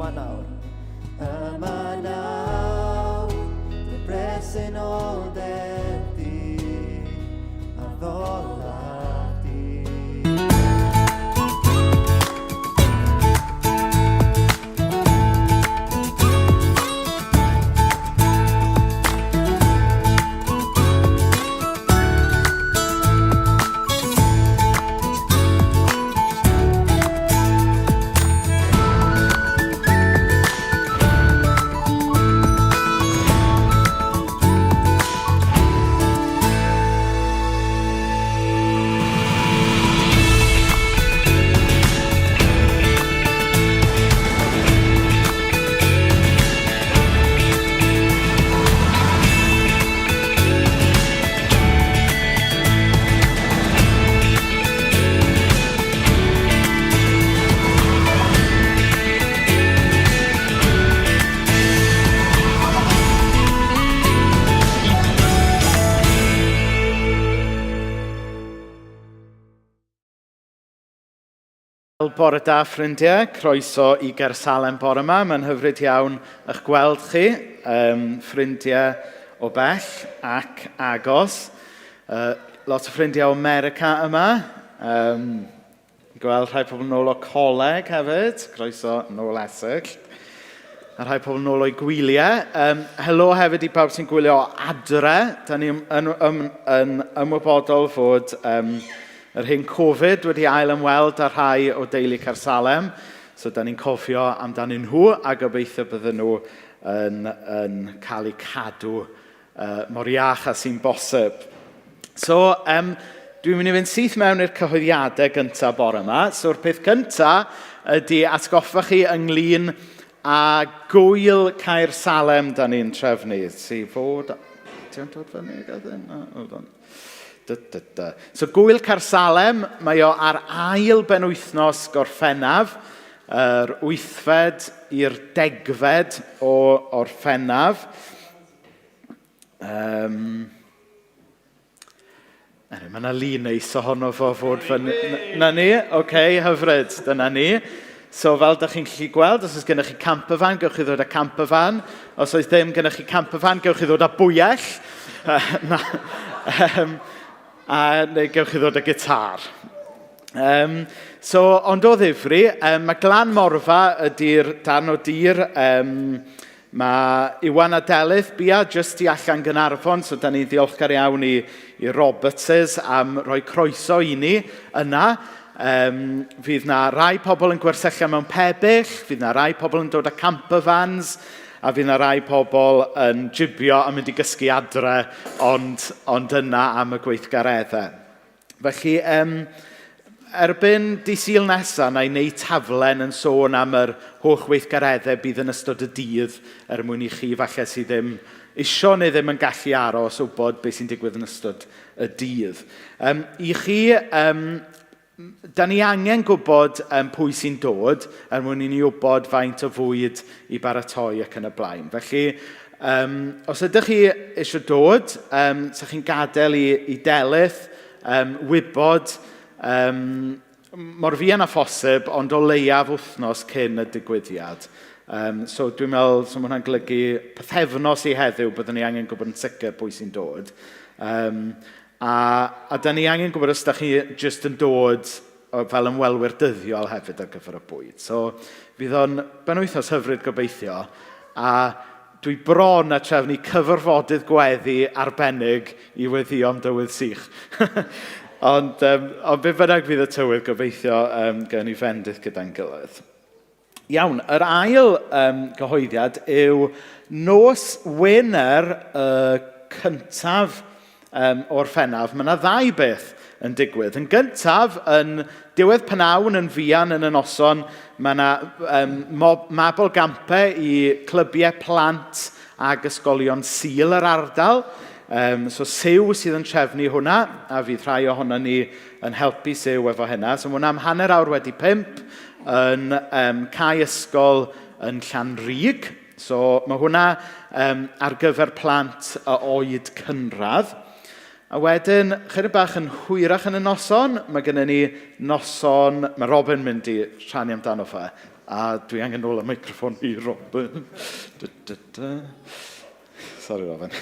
Yma nawr. Yma nawr, dy bresenoldeb di, addola di. Wel, bore da ffrindiau, croeso i Gersalem bore yma. Mae'n hyfryd iawn eich gweld chi, um, ffrindiau o bell ac agos. Lot o ffrindiau o America yma. Um, gweld rhai pobl nôl o coleg hefyd. Croeso nôl Esyllt. A rhai pobl nôl o'i gwyliau. Um, helo hefyd i pawb sy'n gwylio o adre. Da ni yn, yn, yn, yn ymwybodol fod um, yr hyn Covid wedi ail ymweld â rhai o deulu Caersalem. So da ni'n cofio amdanyn nhw a gobeithio bydden nhw yn, yn cael eu cadw mor iach â sy'n bosib. So, dwi'n mynd i fynd syth mewn i'r cyhoeddiadau gyntaf bore yma. So'r peth cyntaf ydy atgoffa chi ynglyn â gwyl Caer Salem da ni'n trefnu. Si fod... Ti'n dod fyny, Gethin? No, hold on. Da, da, da. So gwyl Caersalem, mae o ar ail benwythnos Gorffennaf, yr wythfed i'r degfed o Orffennaf. Um, anyway, mae yna lun neis ohono fo fod fyny. Na ni, oce, okay, hyfryd, dyna ni. So fel da chi'n gallu gweld, os oes gennych chi camper van, gewch chi ddod â camper van. Os oes ddim gennych chi camper van, gewch chi ddod â bwyell. Na, um, a neu gewch chi ddod â gitar. Um, so, ond o ddifri, um, mae Glan Morfa ydy'r darn o dir um, Mae Iwan a Delyth Bia jyst tu allan Gaernarfon, so da ni'n ddiolchgar iawn i, i Robertses am roi croeso i ni yna. Um, fydd na rai pobl yn gwersylla mewn pebyll, fydd na rai pobl yn dod â camper vans, a fydd na rai pobl yn jibio a mynd i gysgu adre, ond, ond yna am y gweithgareddau. Felly, um, erbyn di Sul nesaf, na i wneud taflen yn sôn am yr holl weithgareddau bydd yn ystod y dydd er mwyn i chi falle sydd ddim isio neu ddim yn gallu aros wybod beth sy'n digwydd yn ystod y dydd. Um, I chi, um, da ni angen gwybod um, pwy sy'n dod er mwyn i ni wybod faint o fwyd i baratoi ac yn y blaen. Felly, um, os ydych chi eisiau dod, um, sa chi'n gadael i, i Delyth um, wybod um, mor fuan â phosib, ond o leiaf wythnos cyn y digwyddiad. Um, so dwi'n meddwl, so mae hwnna'n golygu pythefnos i heddiw byddwn ni angen gwybod yn sicr pwy sy'n dod. Um, a, a da ni angen gwybod os da chi jyst yn dod fel ymwelwyr dyddiol hefyd ar gyfer y bwyd. So fydd o'n benwythnos hyfryd gobeithio, a dwi bron a trefnu cyfarfodydd gweddi arbennig i weddio am dywydd sych. ond, um, ond be bynnag fydd y tywydd, gobeithio um, gen i fendith gyda'n gilydd. Iawn, yr ail um, gyhoeddiad yw nos Wener y cyntaf um, o'r Orffennaf. Mae yna ddau beth yn digwydd. Yn gyntaf, yn diwedd pnawn yn fuan yn y noson, mae yna um, mabol gampe i clybiau plant ag ysgolion Sul yr ardal. Um, so Siw sydd yn trefnu hwnna, a fydd rhai ohono ni yn helpu Siw efo hynna. So mae hwnna am 5:30 yn um, cae ysgol yn Llanrug. So mae hwnna um, ar gyfer plant y oed cynradd. A wedyn, chydig bach yn hwyrach yn y noson, mae gennym ni noson, mae Robin mynd i rhannu amdano fe. A dwi angen nôl y microffon i Robin. Da, da, da. Sorry, Robin.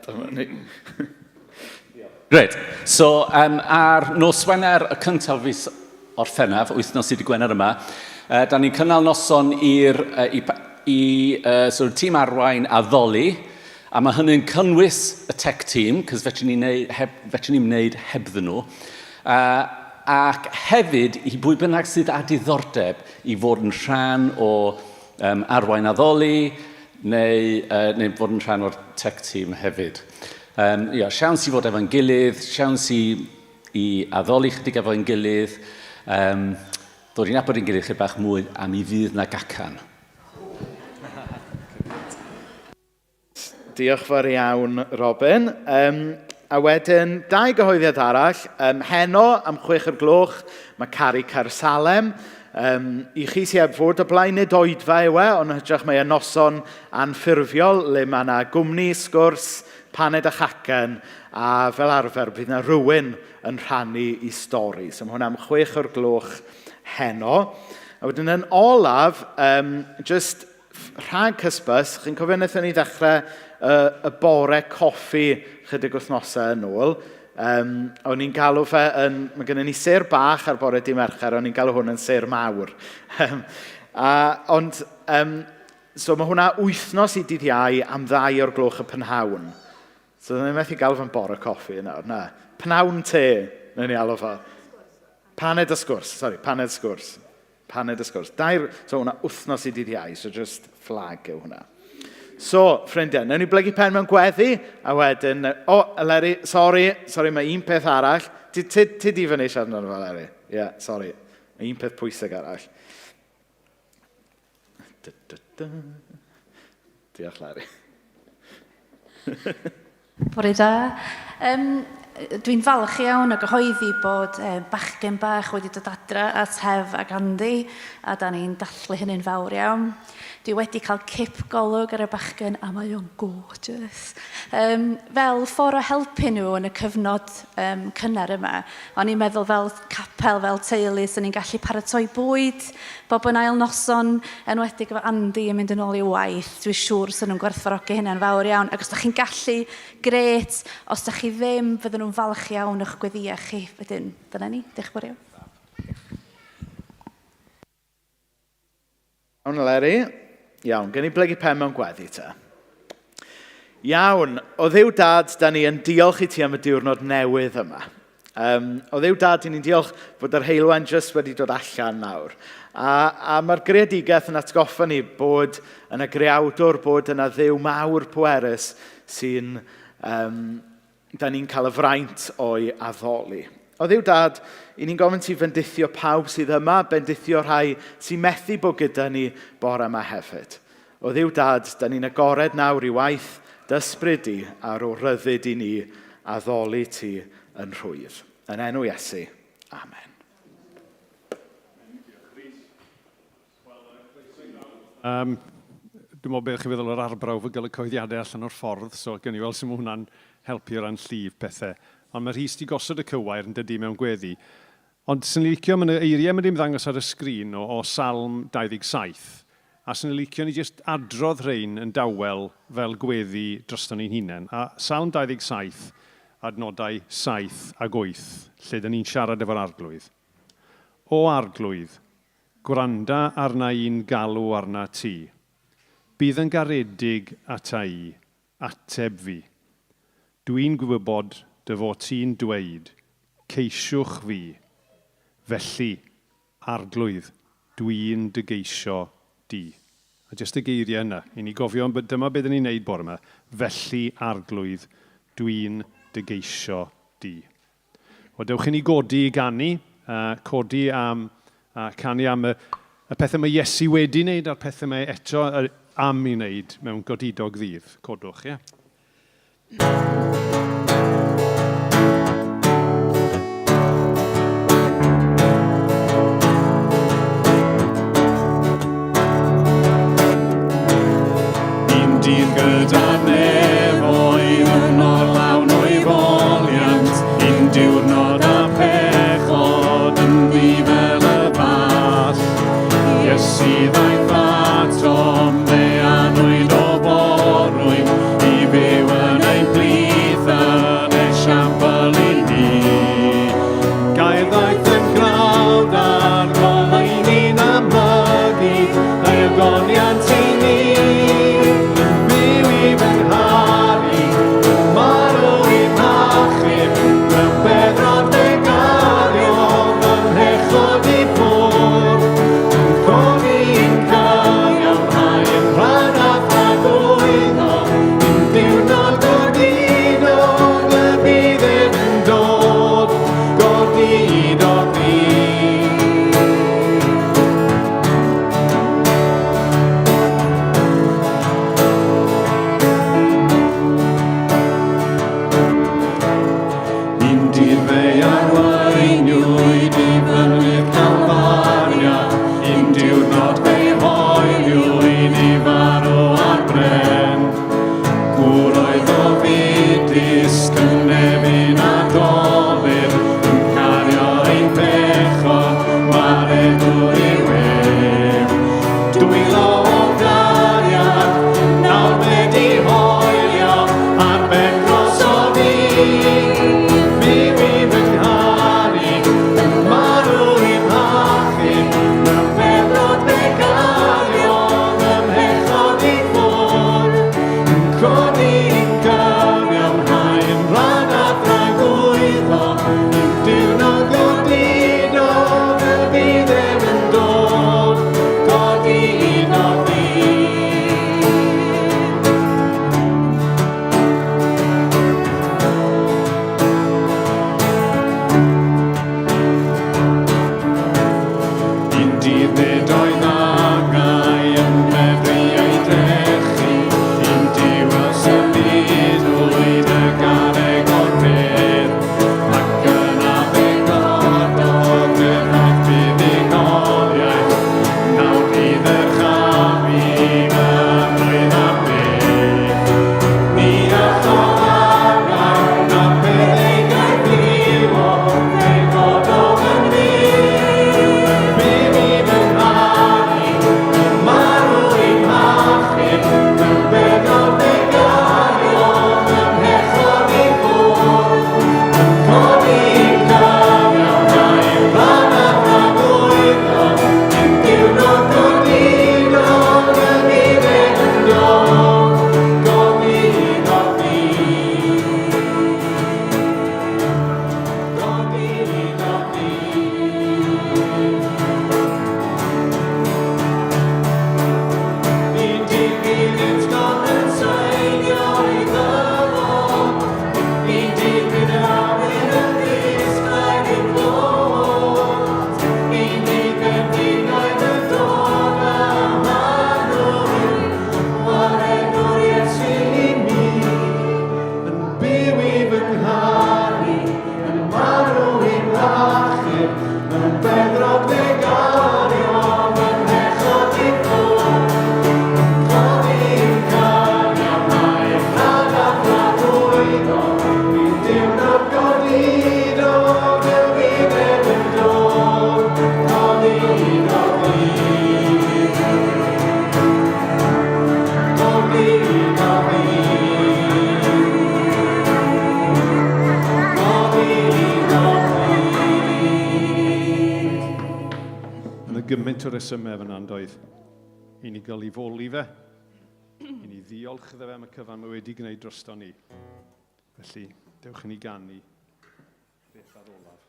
Dyma ni. Gret. So, ar nos Wener y cyntaf fis Orffennaf, wythnos i dy Gwener yma, da ni'n cynnal noson i'r i, i so, tîm arwain addoli, a mae hynny'n cynnwys y tech team, cos fedrwn ni'n neud, heb, fedrwn ni'n wneud hebddyn nhw. Ac hefyd i bwy bynnag sydd â diddordeb i fod yn rhan o arwain addoli, neu, neu fod yn rhan o'r tech team hefyd. Ia, siawns i fod efo'n gilydd, siawns i, i addoli chydig efo'n gilydd, ddod i nabod ein gilydd chydig bach mwy, a mi fydd na gacan. Diolch fawr iawn, Robin. A wedyn, dau gyhoeddiad arall. Heno, am 6 o'r gloch, mae Cari Caersalem. I chi sydd heb fod o blaen, nid oedfa yw e, ond yn hytrach mae e noson anffurfiol le mae yna gwmni, sgwrs, paned a chacen, a fel arfer bydd yna rhywun yn rhannu i stori. So mae hwnna am 6 o'r gloch heno. A wedyn yn olaf, jyst rhag hysbys, chi'n cofio wnaethon ni ddechrau y bore coffi chydig wythnosau yn ôl. O'n i'n galw fe yn... Mae gennym ni sêr bach ar bore dydd Mercher, o'n i'n galw hwn yn sêr mawr. So mae hwnna wythnos i dydd Iau am 2 o'r gloch y prynhawn. So ni'n methu galw fe'n bore coffi nawr, na. Pnawn te, wnawn ni alw fo. Paned a sgwrs, sori, paned sgwrs. Paned a sgwrs. Dair, so hwnna wythnos i dydd Iau, so just flag yw hwnna. So, ffrindiau, wnawn ni blygu pen mewn gweddi, a wedyn... O, oh, Eleri, sori, sori, mae un peth arall. Ti, ti, ti di fyny siarad amdano fo, Eleri? Ie, yeah, sori. Mae un peth pwysig arall. Da, da, da. Diolch, Larry. Bore da. Dwi'n falch iawn o gyhoeddi bod bachgen bach wedi dod adra at Hef ac Andy, a da ni'n dathlu hynny'n fawr iawn. Dwi wedi cael cip golwg ar y bachgen a mae o'n gorgeous. Fel ffordd o helpu nhw yn y cyfnod cynnar yma, o'n i'n meddwl fel capel, fel teulu, 'swn ni'n gallu paratoi bwyd bob yn ail noson, enwedig efo Andy yn mynd yn ôl i'w waith. Dwi'n siŵr 'sen nhw'n gwerthfawrogi hynna'n fawr iawn. Ac os da chi'n gallu, grêt. Os da chi ddim, fydden nhw'n falch iawn o'ch gweddïau chi. Wedyn, dyna ni. Diolch yn fawr iawn. Iawn, Eleri. Iawn, gen i blygu pen mewn gweddi te. Iawn, o Dduw Dad, da ni yn diolch i ti am y diwrnod newydd yma. O Dduw Dad, ni'n diolch fod yr heulwen jyst wedi dod allan nawr. A mae'r greadigaeth yn atgoffa ni bod yna greawdwr, bod yna Dduw mawr pwerus sy'n... Da ni'n cael y fraint o'i addoli. O Dduw Dad, i ni'n gofyn ti fendithio pawb sydd yma, bendithio rhai sy'n methu bod gyda ni bore yma hefyd. O Dduw Dad, da ni'n agored nawr i waith dy ysbryd di a rho ryddid i ni addoli ti yn rhwydd. Yn enw Iesu, amen. Dwi'n meddwl beth chi'n feddwl o'r arbrawf o gael y cyhoeddiadau allan o'r ffordd, so gewn ni weld sut mae hwnna'n helpu o ran llif pethau. Ond mae Rhys 'di gosod y cywair yn dydi mewn gweddi. Ond 'swn i'n licio, mae 'na eiriau mynd i ymddangos ar y sgrin o, o Salm 27, a 'swn i'n licio ni jyst adrodd rhein yn dawel fel gweddi droston ni'n hunain. A Salm 27, adnodau 7 ag 8, lle 'dan ni'n siarad efo'r Arglwydd. O Arglwydd, Gwranda arna i'n galw arna ti. Bydd yn garedig ata i, ateb fi. Dwi'n gwybod dy fod ti'n dweud, 'Ceisiwch fi. Felly, Arglwydd, dwi'n dy geisio di. A jyst y geiriau yna, i ni gofio dyma be dyn ni'n neud bore 'ma, Felly, Arglwydd, dwi'n dy geisio di. Wel, dewch i ni godi i ganu, codi am, canu am y, y pethau mae Iesu wedi wneud a'r pethau mae eto am i wneud mewn godidog ddydd. Codwch, ie? Yeah? Un dydd gyda nefoedd yn orlawn o'i foliant, un diwrnod a phechod ynddi fel y ball. Iesu Iesu ddaeth atom, fe anwyd o forwyn, i fyw yn ein plith yn esiampl i ni. Gair ddaeth yn gnawd a'r goleuni'n amlygu, ei ogoniant i ni. Yn byw i fy ngharu, yn marw i'm hachub, mewn beddrod fe gariodd fy mhechod i ffwrdd. Yn codi yn cyfiawnhau yn rhan a thragwyddo, un diwrnod godidog y bydd ef yn dod, godidog ddydd. Un dydd fe arweiniwyd i fynydd Calfaria, un diwrnod fe hoeliwyd i farw ar bren. Gŵr oedd o fudus, cynefin a dolur, yn cario ein pechod, gwaredwr yw ef. Dwylo o gariad, nawr wedi hoelio, ar ben dros o fi. Byw i fy ngharu, yn marw i'm hachub, mewn beddrod fe gariodd fy mhechod i ffwrdd. Yn codi yn cyfiawnhau yn rhan a thragwyddo, un diwrnod godidog y bydd ef yn dod, godidog ddydd. Un dydd nid oedd angau yn medru ei drechu, un diwedd symudwyd y garreg o'r bedd, ac yna fe gododd fe ddaeth buddugoliaeth, nawr bydd yr chafu fy mlwydd am byth. Ni allodd angau na bedd ei gaethiwo, fe gododd yn fyw, yn byw i fy ngharu, yn marw i'm hachub, mewn beddrod fe gariodd fy mhechod i ffwrdd, yn codi i'm cyfiawnhau yn rhan a thragwyddo, un diwrnod godidog y bydd ef yn dod, godidog ddydd. Godidog ddydd. Un dydd bydd utgorn yn seinio i ddyfod, un dydd bydd yr awyr yn ddisglair i'w glod, un dydd fe fydd yn dod am annwyl, waredwr Iesu i mi, yn byw i fy ngharu, yn marw i'm hachub, mewn beddrod fe gariodd fy mhechod i ffwrdd. Codi i'm cyfiawnhau yn rhan a thragwyddo, un diwrnod godidog y bydd ef yn dod, godidog ddydd. Godidog ddydd. Godidog ddydd. Yna gymaint o resymau fyna yn doedd. I ni gael ei foli fe, i ni ddiolch iddo fe am y cyfan mae wedi gwneud drosto ni. Felly, dewch i ni ganu beth ar olaf.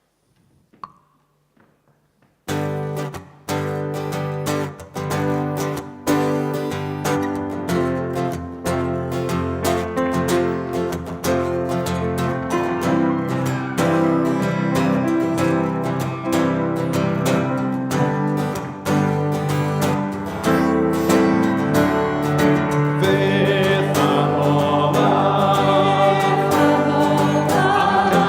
Fyth ar olaf, am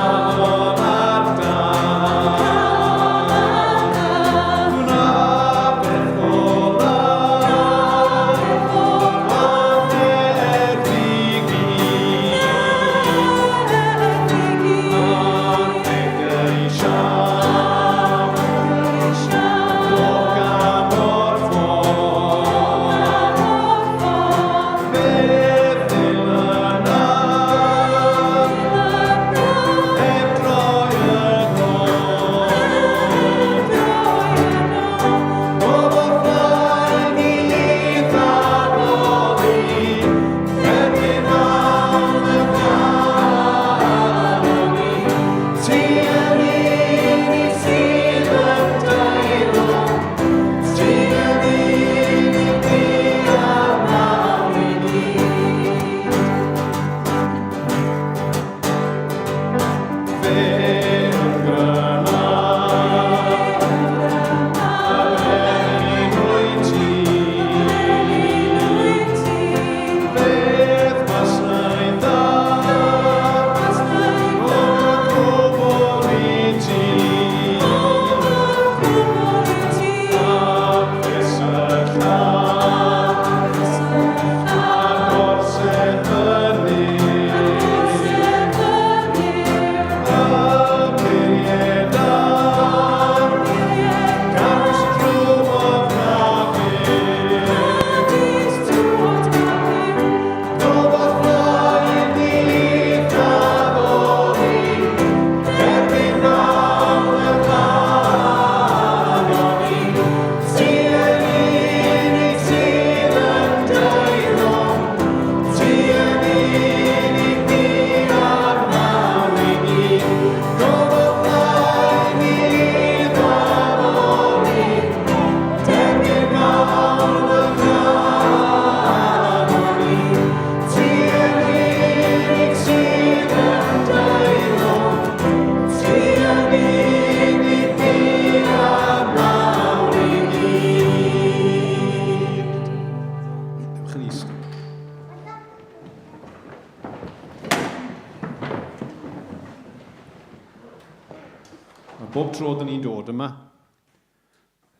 Bob tro dyn ni'n dod yma,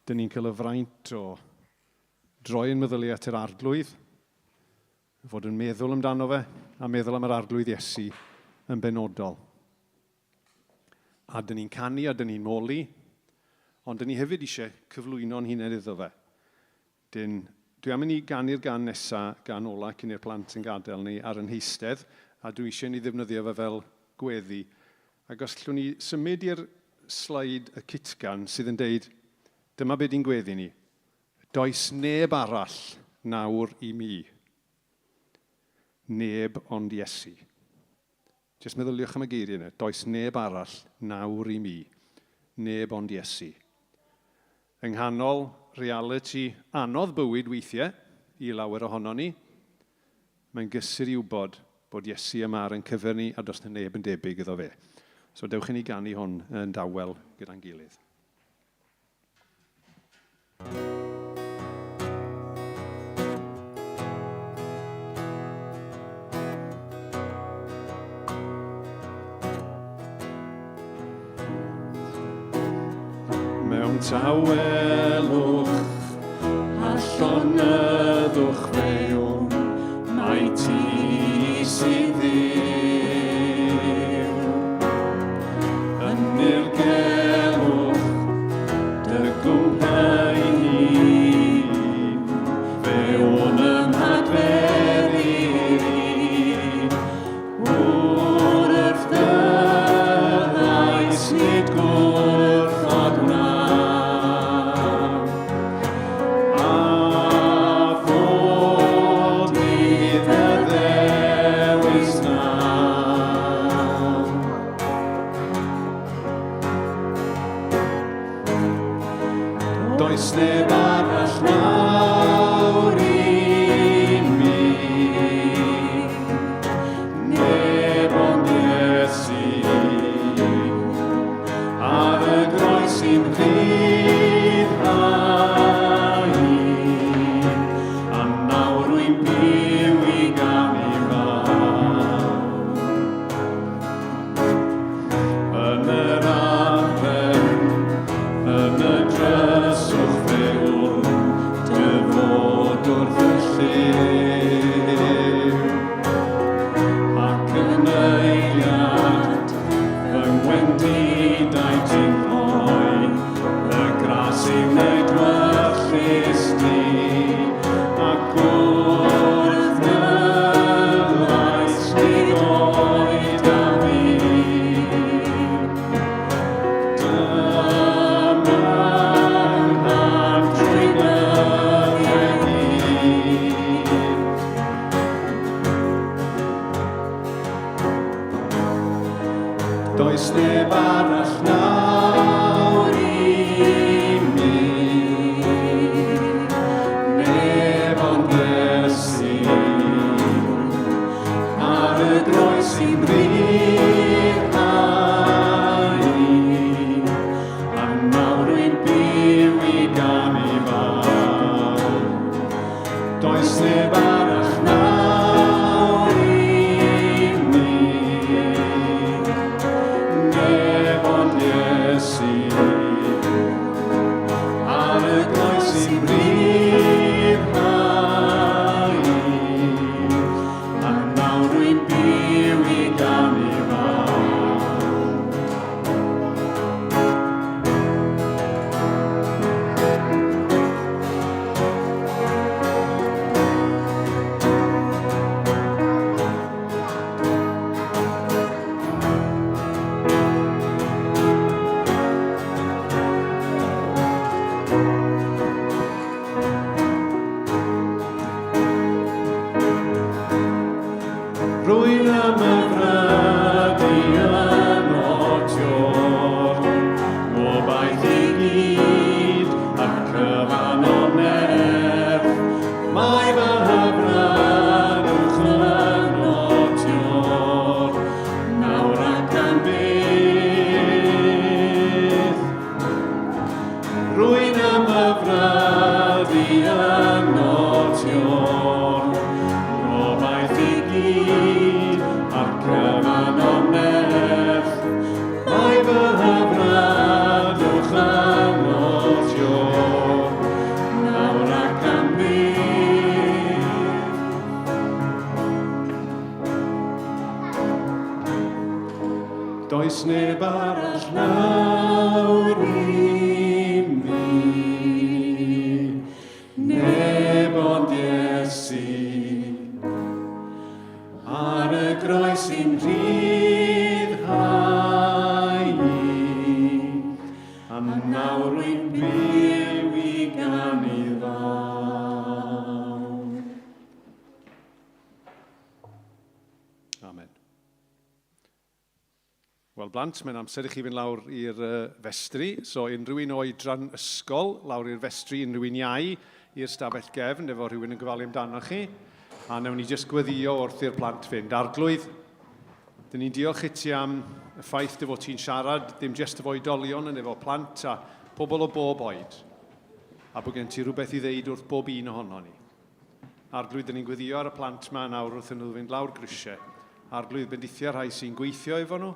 dyn ni'n cael y fraint o droi yn meddyliau at yr arglwydd, fod yn meddwl amdano fe, a meddwl am yr arglwydd Iesu yn benodol. A dyn ni'n canu a dyn ni'n moli, ond dyn ni hefyd eisiau cyflwyno'n hunain iddo fe. Dyn, dwi am i ni ganu'r gan nesa, gan ola cyn i'r plant yn gadael ni ar yn heistedd, a dwi eisiau ni ddefnyddio fe fel gweddi. Ac os llwn ni symud i'r sleid y cytgan sydd yn deud, dyma be di'n gweddi ni. Does neb arall nawr i mi. Neb ond Iesu. Jyst meddyliwch am y geiriau yna. Does neb arall nawr i mi. Neb ond Iesu. Yng nghanol realiti anodd bywyd weithiau, i lawer ohonon ni, mae'n gysur i wybod bod Iesu yma ar ein cyfer ni a does 'na neb yn debyg iddo fe. So dewch i ni ganu hwn yn dawel gyda'n gilydd. Mewn tawelwch a llonyddwch fe wn mai ti sydd Dduw. Yn nirgelwch dy gwmpai fe wn ym mhadferu Wrth dy lais nid gwrthod wna. A fod i dy ddewis na. Does neb arall nawr i mi, neb ond Iesu, ar y groes i'm rhyddhau, a nawr rwy'n byw i ganu fawl. Yn yr anrhefn, yn y dryswch fe wn dy fod wrth y llyw. Ac yn eiliad, fy ngwendidau ti'n rhoi, y gras i wneud wyllys di, ac wrth dy lais nid oed a fi. Dyma nghan trwy dyddiau hir. Does neb arall nawr i mi, neb ond Iesu, ar y groes i'n rhyddhau, a nawr rwy'n byw i ganu fawl. Does neb arall nawr i mi, neb ond Iesu, ar y groes i'n rhyddhau, a nawr rwy'n byw i ganu fawl. Rwy'n ymhyfrydu yn otiwr, gobaith i gyd a'r cyfan o nerth. Mae fy hyfrydwch yn otiwr, nawr ac am byth. Rwy'n ymhyfrydu yn otiwr, gobaith i gyd a'r cyfan o nerth. Mae fy hyfrydwch Neb arall nawr i mi, neb ond Iesu. Ar y groes i'n rhyddhau i, a nawr rwy'n byw i ganu ddawn. Amen. Wel, blant, mae'n amser i chi fynd lawr i'r uh, festri. So, unrhyw un o oedran ysgol, lawr i'r festri, unrhyw un iau i'r stafell gefn, efo rhywun yn gofalu amdano chi. A wnawn ni jyst gweddio wrth i'r plant fynd. Arglwydd, dyn ni'n diolch i ti am y ffaith dy fod ti'n siarad, ddim jyst efo oedolion, ond efo plant a pobl o bob oed. A bod gen ti rhywbeth i ddeud wrth bob un ohono ni. Arglwydd, dyn ni'n gweddio ar y plant ma nawr wrth nhw fynd lawr grisiau. Arglwydd, bendithia rhai sy'n gweithio efo nhw.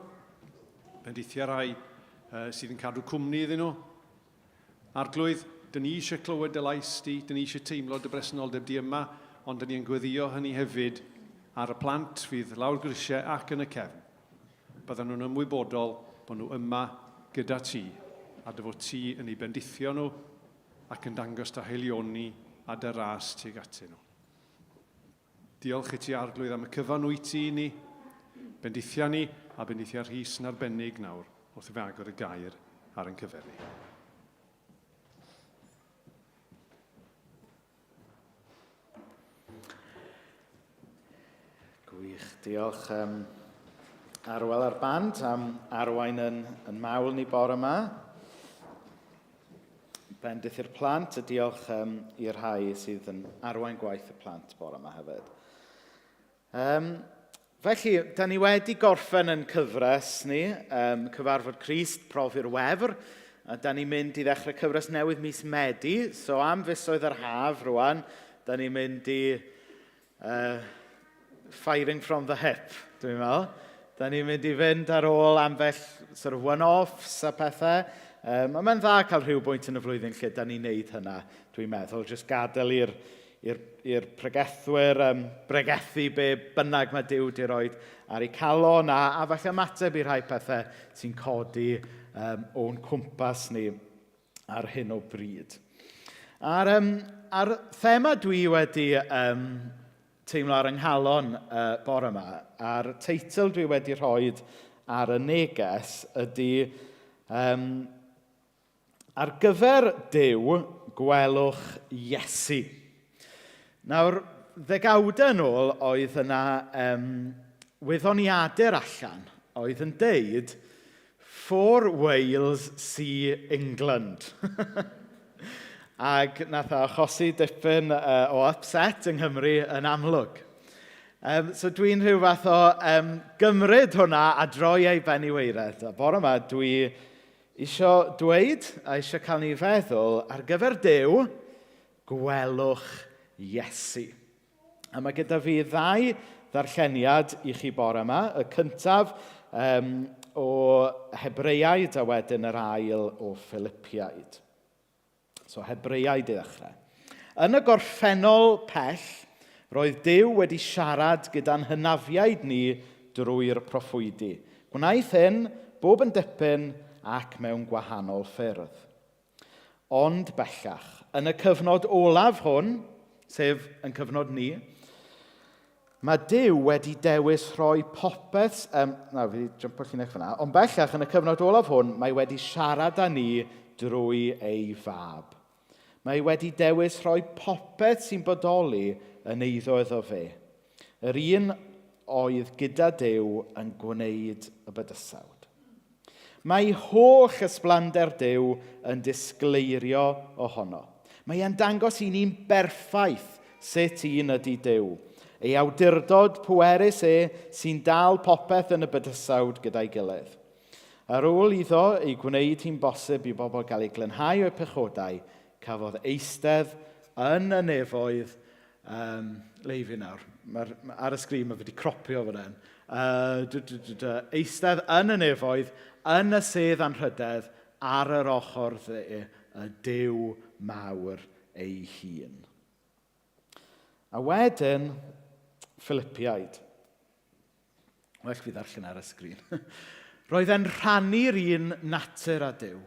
Bendithia rhai uh, sydd yn cadw cwmni iddyn nhw. Arglwydd, dyn ni eisiau clywed dy lais di, dyn ni eisiau teimlo dy bresenoldeb di yma, ond dyn ni yn gweddio hynny hefyd ar y plant fydd lawr grisiau ac yn y cefn. Byddan nhw'n ymwybodol bod nhw yma gyda ti, a dy fod ti yn eu bendithio nhw ac yn dangos dy haelioni a dy ras tuag atyn nhw. Diolch i ti, Arglwydd, am y cyfan wyt ti i ni. Bendithia ni a bendithia Rhys yn arbennig nawr wrth i fe agor y gair ar ein cyfer ni. Gwych, diolch um, Arwel a'r band am arwain yn, yn mawl ni bore yma. Bendith i'r plant a diolch um, i'r rhai sydd yn arwain gwaith y plant bore yma hefyd. Um, felly, da ni wedi gorffen yn cyfres ni, um, Cyfarfod Crist, Profi'r Wefr, a da ni'n mynd i ddechrau cyfres newydd mis Medi, so am fisoedd yr haf rwan, da ni'n mynd i uh, firing from the hip, dwi'n meddwl. Da ni'n mynd i fynd ar ôl ambell sort of one-offs a pethau. Um, a mae'n dda cael rhyw bwynt yn y flwyddyn lle da ni'n neud hynna, dwi'n meddwl. Jyst gadael i'r i'r i'r pregethwyr um, bregethu be bynnag mae Duw di roed ar eu calon a, a falle ymateb i rhai pethau sy'n codi um, o'n cwmpas ni ar hyn o bryd. A'r, um, ar thema dwi wedi um, teimlo ar yng nghalon uh, bore yma, a'r teitl dwi wedi rhoi ar y neges ydy um, Ar gyfer Duw, gwelwch Iesu. Nawr, ddegawdau yn ôl oedd yna um, wyddoniadur allan oedd yn deud For Wales, see England. Ac nath o achosi dipyn uh, o upset yng Nghymru yn amlwg. Um, so dwi'n rhyw fath o um, gymryd hwnna a droi ei ben i weired. A bore yma dwi isio dweud a isio cael ni feddwl ar gyfer Duw, gwelwch Iesu. A mae gyda fi ddau ddarlleniad i chi bore yma. Y cyntaf um, o Hebreaid a wedyn yr ail o Philippiaid. So Hebreaid i ddechrau. Yn y gorffennol pell, roedd Duw wedi siarad gyda'n hynafiaid ni drwy'r proffwydi. Gwnaeth hyn bob yn dipyn ac mewn gwahanol ffyrdd. Ond bellach, yn y cyfnod olaf hwn, sef yn cyfnod ni, mae Duw wedi dewis rhoi popeth... Um, na, fi wedi jumpo llinell fyna. Ond bellach, yn y cyfnod olaf hwn, mae wedi siarad â ni drwy ei fab. Mae wedi dewis rhoi popeth sy'n bodoli yn eiddo iddo fe. Yr un oedd gyda Duw yn gwneud y bydysawd. Mae holl ysblander Duw yn disgleirio ohono. Mae e'n dangos i ni'n berffaith sut un ydy Duw. Ei awdurdod pwerus e sy'n dal popeth yn y bydysawd gyda'i gilydd. Ar ôl iddo ei gwneud hi'n bosib i bobl gael eu glanhau o'u pechodau, cafodd eistedd yn y nefoedd Um, le i fi nawr? Mae'r, ar y sgrin mae fe wedi cropio fan hyn. Uh, eistedd yn y nefoedd, yn y sedd anrhydedd, ar yr ochr dde, y Duw mawr ei hun. A wedyn, Philippiaid. Well fi ddarllen ar y sgrin. Roedd e'n rhannu'r un natur â Duw,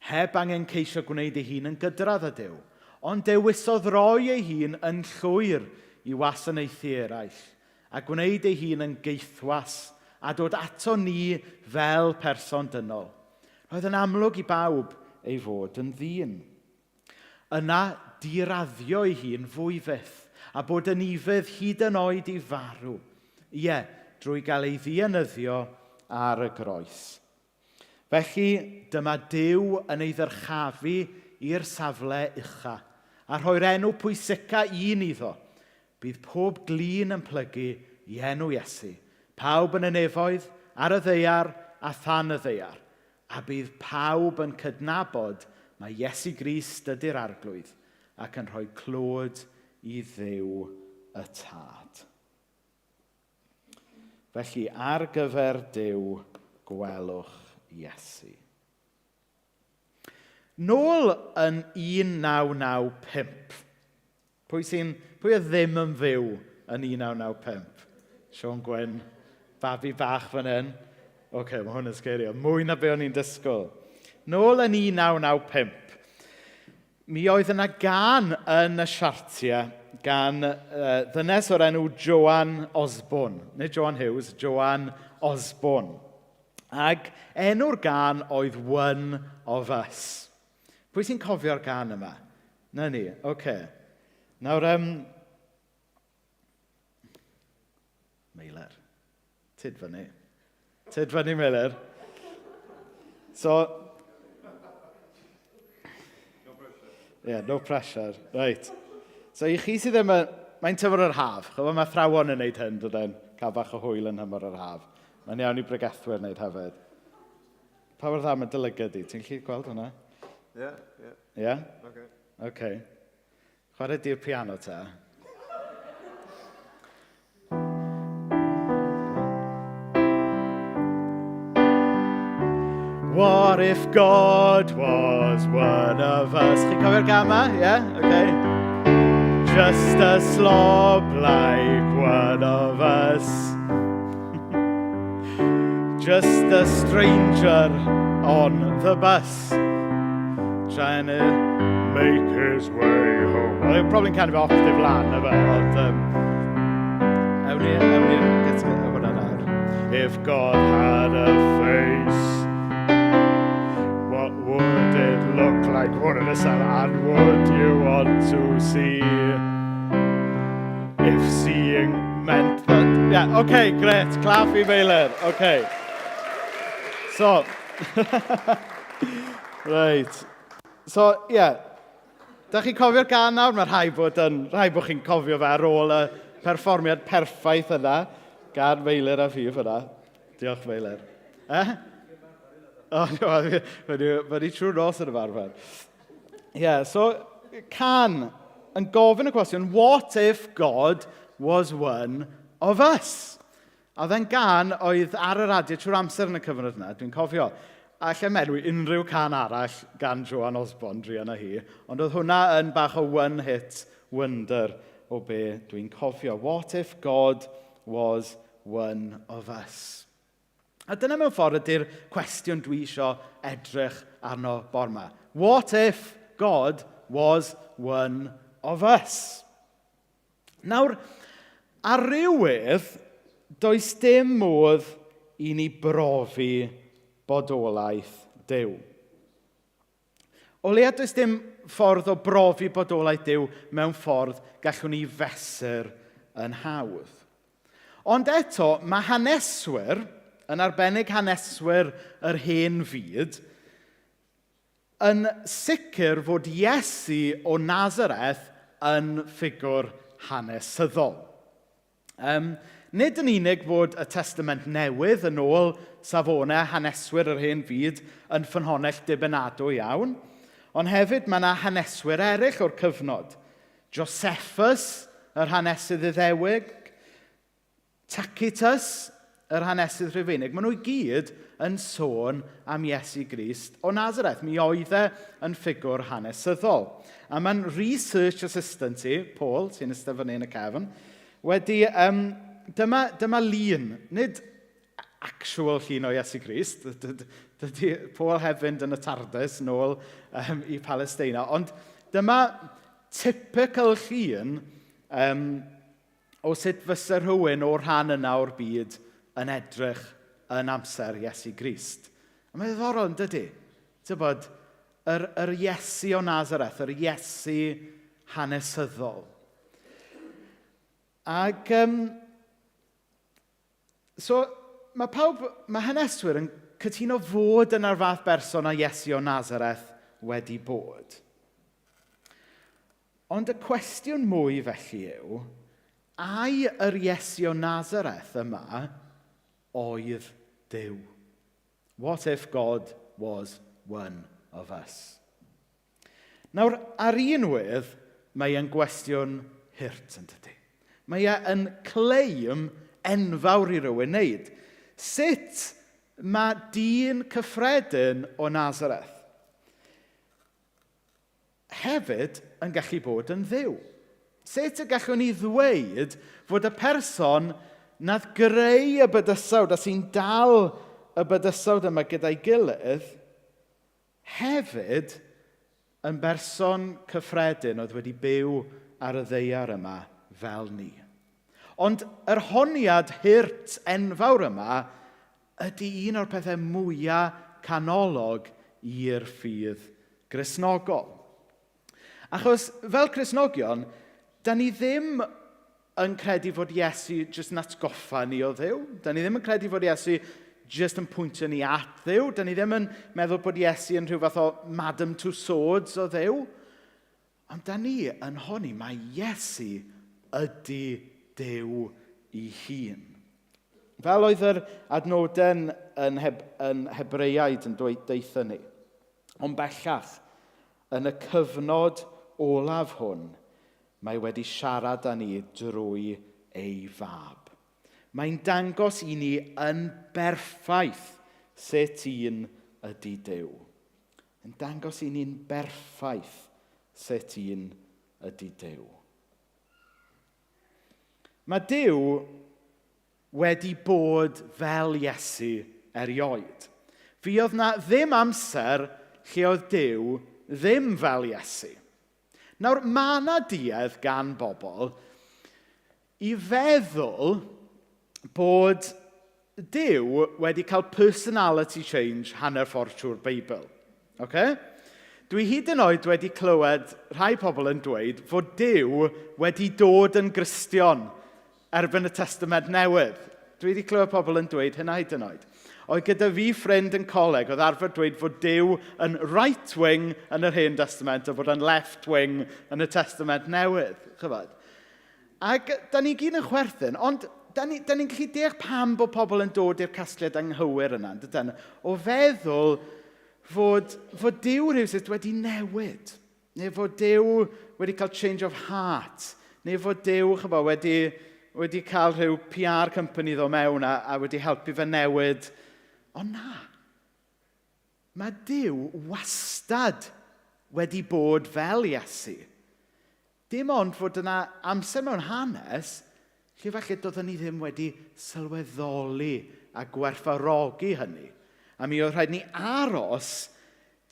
heb angen ceisio gwneud ei hun yn gydradd â Duw, ond dewisodd roi ei hun yn llwyr i wasanaethu eraill, a gwneud ei hun yn gaethwas a dod ato ni fel person dynol. Roedd yn amlwg i bawb ei fod yn ddyn. Yna diraddio ei hun fwy fyth, a bod yn ufudd hyd yn oed i farw. Ie, drwy gael ei ddienyddio ar y groes. Felly, dyma Duw yn ei ddyrchafu i'r safle ucha, a rhoi'r enw pwysica un iddo. Bydd pob glin yn plygu i enw Iesu, pawb yn y nefoedd, ar y ddaear a than y ddaear, a bydd pawb yn cydnabod mai Iesu Grist ydy'r Arglwydd, ac yn rhoi clod i Dduw y Tad. Felly, ar gyfer Duw, gwelwch Iesu. Nôl yn 1995, pwy, sy'n, pwy oedd ddim yn fyw yn 1995? Siôn Gwyn, babi bach fan hyn. Oce, okay, mae hwn yn scary, ond mwy na be o'n i'n disgwyl. Nôl yn 1995, Mi oedd yna gân yn y siartiau gan ddynes o'r enw Joan Osborne. Nid Joan Hughes, Joan Osborne. Ac enw'r gân oedd One of Us. Pwy sy'n cofio'r gân yma? Na ni, oce. Okay. Nawr, Meilir. Tyd fyny. Tyd fyny, Meilir. So... Yeah, no pressure. Right. So i chi sydd ddim yn... Mae'n tymor yr haf. Chofio mae athrawon yn neud hyn, dydyn? Cael bach o hwyl yn nhymor yr haf. Mae'n iawn i bregethwyr wneud hefyd. Pa mor dda mae dy lygad di? Ti'n gallu gweld hwnna? Ie, ie. Ie? Oce. Oce. Chwarae di'r piano ta. What if God was one of us? Chi'n cofio'r gân 'ma? Yeah? Okay. Just a slob like one of us. Just a stranger on the bus. Trying to make his way home. Well, they're probably kind of octave lan, na fe, ond... awn ni, awn ni gyda hwnna nawr. If God had a face, what would it look like? What in a cell, and would you want to see? If seeing meant that... Yeah, okay, great. Clap i Meilir. Okay. So... Reit. So, ie. Yeah. Da chi'n cofio'r gân nawr? Mae rhai bod, yn, rhai bod chi'n cofio fe ar ôl y perfformiad perffaith yna gan Meilir a fi fyna. Diolch, Meilir. Eh? O, no, mae ni trwy'r nos yn ymarfer. Ie, yeah, so, cân yn gofyn y cwestiwn, what if God was one of us? A oedd e'n gân oedd ar y radio trwy'r amser yn y cyfnod yna, dwi'n cofio. A alla i'm enwi unrhyw cân arall gan Joan Osborne, druan â hi, ond oedd hwnna yn bach o one hit wonder o be dwi'n cofio. What if God was one of us? A dyna mewn ffordd ydy'r cwestiwn dwi isio edrych arno bore 'ma. What if God was one of us? Nawr, ar ryw wedd, does dim modd i ni brofi bodolaeth Duw. O leia does dim ffordd o brofi bodolaeth Duw mewn ffordd gallwn ni fesur yn hawdd. Ond eto, mae haneswyr, yn arbennig haneswyr yr hen fyd, yn sicr fod Iesu o Nazareth yn ffigwr hanesyddol. Nid yn unig fod y Testament Newydd yn ôl safonau haneswyr yr hen fyd yn ffynhonnell dibynadwy iawn, ond hefyd mae yna haneswyr eraill o'r cyfnod. Josephus, yr hanesydd Iddewig, Tacitus, yr hanesydd Rhufeinig, maen nhw i gyd yn sôn am Iesu Grist o Nazareth. Mi oedd e yn ffigwr hanesyddol. A mae'n research assistant i, Paul, sy'n eistedd fyny yn y cefn, wedi... dyma lun, nid actual llun o Iesu Grist. Dydy Paul heb fynd yn y TARDIS nôl i Palestina. Ond dyma typical llun o sut fysa rhywun o'r rhan yna o'r byd yn edrych yn amser Iesu Grist. A mae'n ddiddorol, yn dydy? Tybod, yr Iesu o Nazareth, yr Iesu hanesyddol. Ac so, mae pawb, mae haneswyr yn cytuno fod yna'r fath berson a Iesu o Nazareth wedi bod. Ond y cwestiwn mwy felly yw, ai yr Iesu o Nazareth yma oedd Duw? What if God was one of us? Nawr, ar un wedd, mae e'n gwestiwn hurt yn dydy. Mae e yn claim enfawr i rywun wneud. Sut mae dyn cyffredin o Nazareth hefyd yn gallu bod yn Dduw? Sut y gallwn ni ddweud fod y person nath greu y bydysawd a sy'n dal y bydysawd yma gyda'i gilydd hefyd yn berson cyffredin oedd wedi byw ar y ddaear yma fel ni? Ond yr honiad hurt enfawr yma ydy un o'r pethau mwyaf canolog i'r ffydd Gristnogol. Achos fel Cristnogion, da ni ddim yn credu fod Iesu jyst yn atgoffa ni o Dduw. Da ni ddim yn credu fod Iesu jyst yn pwyntio ni at Dduw. Da ni ddim yn meddwl bod Iesu yn rhyw fath o Madame Tussauds o Dduw. Ond da ni yn honni mai Iesu ydy Duw ei hun. Fel oedd yr adnoden yn Hebreaid yn dweud deutha ni. Ond bellach, yn y cyfnod olaf hwn, mae wedi siarad â ni drwy ei fab. Mae'n dangos i ni yn berffaith sut un ydy Duw. Yn dangos i ni'n berffaith sut un ydy Duw. Mae Duw wedi bod fel Iesu erioed. Fuodd 'na ddim amser lle oedd Duw ddim fel Iesu. Nawr, mae 'na duedd gan bobl i feddwl bod Duw wedi cael personality change hanner ffordd trwy'r Beibl. Ocê? Dwi hyd yn oed wedi clywed rhai pobl yn dweud fod Duw wedi dod yn Gristion erbyn y Testament Newydd. Dwi wedi clywed pobl yn dweud hynna hyd yn oed. Oedd gyda fi ffrind yn coleg oedd arfer dweud fod Duw yn right wing yn yr Hen Testament a fod yn left wing yn y Testament Newydd. Chybod? Ac da ni gyd yn chwerthin, ond da ni'n ni gallu deall pam bod pobl yn dod i'r casgliad anghywir yna, yn dydyn? O feddwl fod Duw rhywsut wedi newid, neu fod Duw wedi cael change of heart, neu fod Duw, chybod, wedi cael rhyw PR company ddo mewn a wedi helpu fe newid. Ond na, mae Duw wastad wedi bod fel Iesu. Dim ond fod yna amser mewn hanes lle falle doeddwn ni ddim wedi sylweddoli a gwerthfawrogi hynny. A mi oedd rhaid ni aros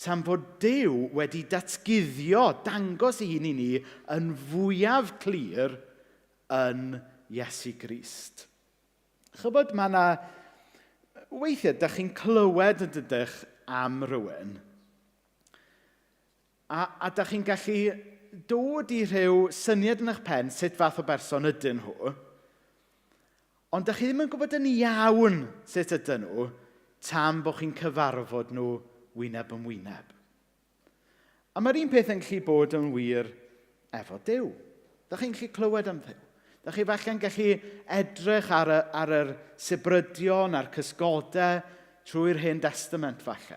tan fod Duw wedi datguddio, dangos ei hun i ni yn fwyaf clir yn Iesu Grist. Chybod, mae yna... Weithiau, dych chi'n clywed yn dydych am rywun, a dych chi'n gallu dod i rhyw syniad yn eich pen sut fath o berson ydyn nhw, ond dych chi ddim yn gwybod yn iawn sut ydyn nhw tan bod chi'n cyfarfod nhw wyneb yn wyneb. A mae'r un peth yn gallu bod yn wir efo Duw. Dych chi'n gallu clywed am Dduw. Dych chi falle'n gallu edrych ar yr sibrydion a'r cysgodau trwy'r Hen Destament falle.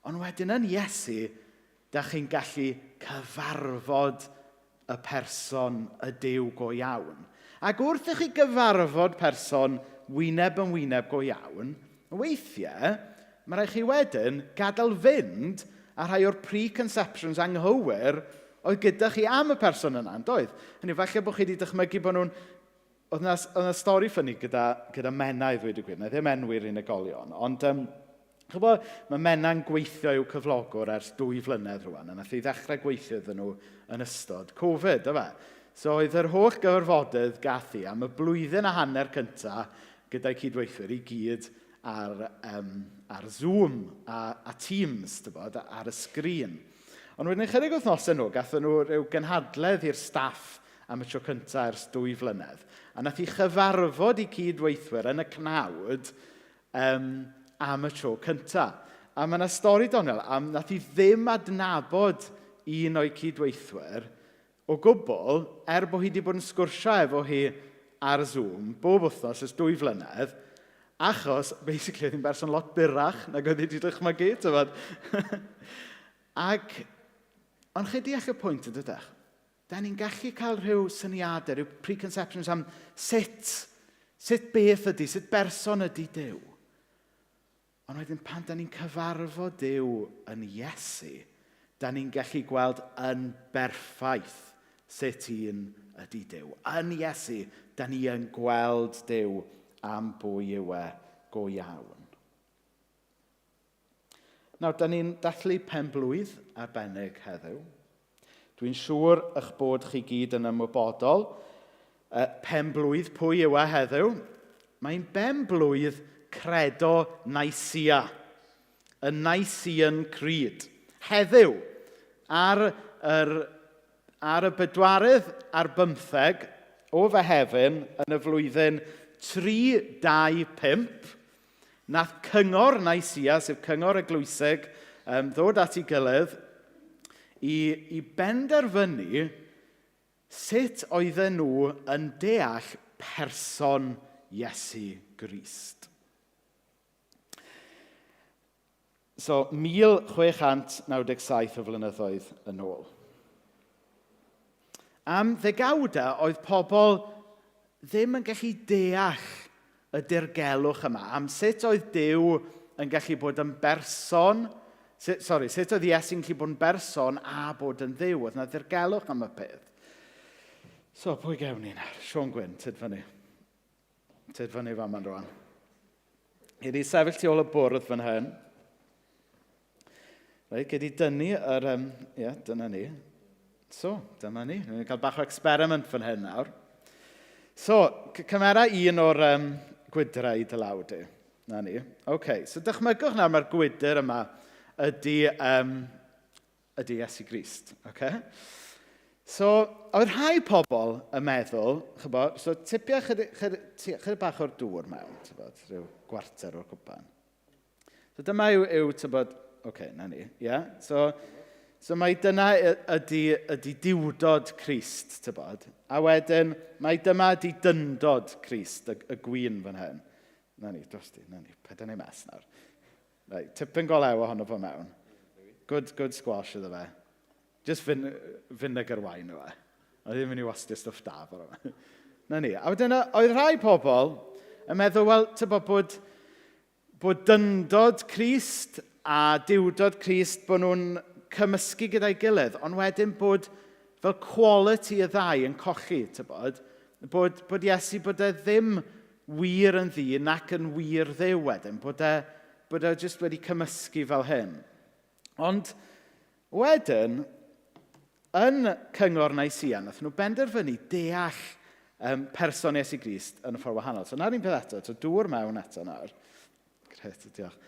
Ond wedyn yn Iesu, dych chi'n gallu cyfarfod y person y Duw go iawn. Ac wrth i chi gyfarfod person wyneb yn wyneb go iawn, weithiau, mae rhaid chi wedyn gadael fynd â rhai o'r preconceptions anghywir oedd gyda chi am y person yna, yn doedd? Hynny, falle bod chi wedi dychmygu bod nhw'n Oedd 'na oedd 'na stori ffyni gyda, gyda Menna i ddweud y gwir. Na i ddim enwi'r unigolion, ond um, chybod, mae Menna'n gweithio i'w cyflogwr ers dwy flynedd rwan, a nath hi ddechrau gweithio iddyn nhw yn ystod Covid, yfe? So oedd yr holl gyfarfodydd gath hi am y blwyddyn a hanner cynta gyda'i cydweithwyr i gyd ar, um, ar Zoom a, a Teams, tybod, ar y sgrin. Ond wedyn ychydig wythnosau nhw, gathon nhw rhyw gynhadledd i'r staff am y tro cyntaf ers dwy flynedd. A nath hi chyfarfod i cyd-weithwyr yn y cnawd um, am y tro cyntaf. A mae yna stori doniol am nath hi ddim adnabod un o'i cyd-weithwyr o gwbl, er bod hi wedi bod yn sgwrsio efo hi ar Zoom bob wythnos ers dwy flynedd, achos basically oedd hi'n berson lot byrrach nag oedd hi wedi dychmygu, tybod. Ac, ond chi deall y pwynt yn dydych? Da ni'n gallu cael rhyw syniadau, rhyw preconceptions am sut, sut beth ydy, sut berson ydy Duw. Ond wedyn pan da ni'n cyfarfod Duw yn Iesu, da ni'n gallu gweld yn berffaith sut un ydy Duw. Yn Iesu, da ni yn gweld Duw am bwy yw e go iawn. Nawr, da ni'n dathlu pen-blwydd arbennig heddiw. Dwi'n siŵr eich bod chi gyd yn ymwybodol. Uh, pen-blwydd pwy yw e heddiw? Mae'n ben-blwydd Credo Nicaea, y Nicaean Creed. Heddiw, ar, yr, ar y bedwaredd ar bymtheg o Fehefin yn y flwyddyn 325, Nath Cyngor Nicaea, sef Cyngor Eglwysig, um, ddod at ei gilydd i, i benderfynu sut oedden nhw yn deall person Iesu Grist. So, 1697 o flynyddoedd yn ôl. Am ddegawdau oedd pobl ddim yn gallu deall y dirgelwch yma, am sut oedd Duw yn gallu bod yn berson, sut, sorry, sut oedd Iesu'n gallu bod yn berson a bod yn Dduw. Oedd yna ddirgelwch am y peth. So, pwy gewn ni nawr? Siôn Gwyn, tyd fyny. Tyd fyny fan ma'n rwan. Gei di sefyll tu ôl y bwrdd fan hyn. Reit, gei di dynnu yr... Um, ie, yeah, dyna ni. So, dyma ni. Ni'n cael bach o experiment fan hyn nawr. So, cymera un o'r um, gwydrau i dy law di. Na ni. OK, so dychmygwch nawr mae'r gwydr yma ydy, um, ydy Iesu Grist. Okay? So, oedd rhai pobl yn meddwl, chybo, so tipia chydig, chydig, chydig bach o'r dŵr mewn, tybod, rhyw gwarter o'r cwpan. So dyma yw, yw tybod, oce, okay, na ni, ie? Yeah? So, so mae dyna ydy, ydy diwdod Crist, tybod. A wedyn, mae dyma ydy dyndod Crist, y, y gwyn fan hyn. Na ni, dros di, na ni, paid â neud mess nawr. Right, tipyn go lew ohono fo mewn. Good, good squash iddo fe. Just fin vinegar wine yw e. Oedd ddim yn mynd i wastio stwff da bore yma. Na ni. A wedyn oedd rhai pobl yn meddwl, wel, tybod bod, bod dyndod Crist a diwdod Crist, bod nhw'n cymysgu gyda'i gilydd, ond wedyn bod fel quality y ddau yn colli, tybod, bod, bod Iesu bod e ddim wir yn ddyn nac yn wir ddew wedyn, bod e, bod e jyst wedi cymysgu fel hyn. Ond wedyn, yn Cyngor Nicaea, nath nhw benderfynu deall um, person Iesu Grist yn y ffordd wahanol. So na'r un peth eto, so dŵr mewn eto nawr. Gret, diolch.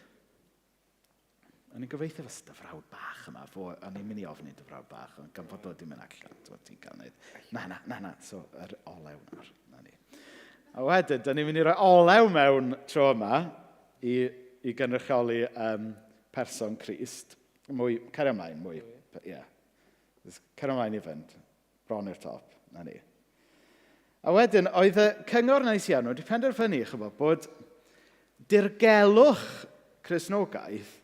O'n i'n gobeithio fos dy frawd bach yma, fo, o'n i'n mynd i ofyn i dy frawd bach, ond gan fod o wedi mynd allan, ti'n ti'n cael wneud. Na, na, na, na, so yr olew nawr, na ni. A wedyn, da ni'n mynd i roi olew mewn tro yma i, i gynrychioli um, person Crist. Mwy, cario ymlaen, mwy, ie. Yeah. Cario ymlaen i fynd, bron i'r top, na ni. A wedyn, oedd y cyngor neis iawn wedi penderfynu, chybod, bod dirgelwch Cristnogaeth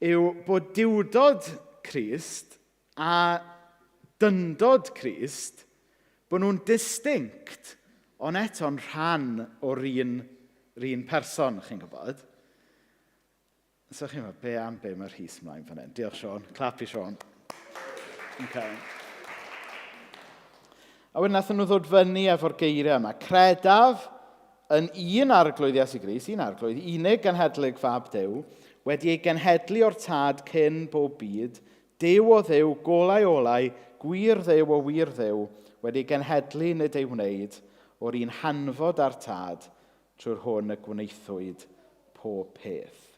yw bod diwdod Crist a dyndod Crist, bod nhw'n distinct, ond eto'n rhan o'r un, un person, chi'n gwybod. So chi'n meddwl, be am be mae Rhys mlaen fan hyn? Diolch, Sean. Clap i Sean. Okay. A wedyn nathon nhw ddod fyny efo'r geiriau yma. Credaf yn un arglwydd Iesu Grist, un arglwydd, unig genhedlig fab Duw, wedi ei genhedlu o'r tad cyn bob byd, Duw o Dduw, golau olau, gwir Dduw o wir Dduw, wedi ei genhedlu nid ei wneud, o'r un hanfod â'r tad, trwy'r hwn y gwnaethwyd pob peth.